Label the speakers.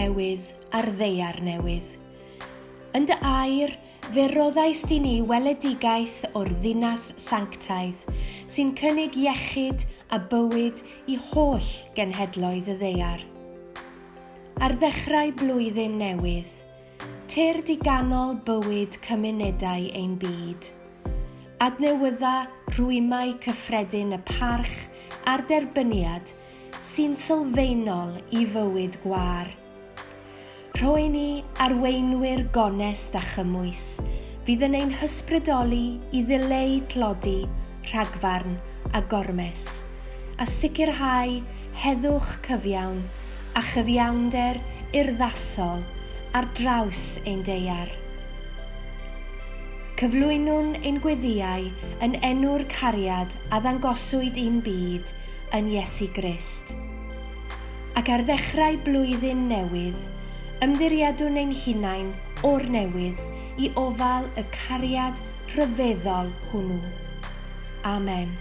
Speaker 1: newydd a'r ddaear newydd. Yn dy air, fe roddaist i ni weledigaeth o'r ddinas sanctaidd, sy'n cynnig iechyd a bywyd i holl genhedloedd y ddaear. Ar ddechrau blwyddyn newydd, tyrd i ganol bywyd cymunedau ein byd. Adnewydda rhwymau cyffredin y parch a'r derbyniad sy'n sylfaenol i fywyd gwâr. Rhoi ni arweinwyr gonest a chymwys fydd yn ein hysbrydoli i ddileu tlodi, rhagfarn a gormes, a sicrhau heddwch cyfiawn a chyfiawnder urddasol ar draws ein daear. Cyflwynwn ein gweddïau yn enw'r cariad a ddangoswyd i'n byd yn Iesu Grist. Ac ar ddechrau blwyddyn newydd, ymddiriedwn ein hunain o'r newydd i ofal y cariad rhyfeddol hwnnw. Amen.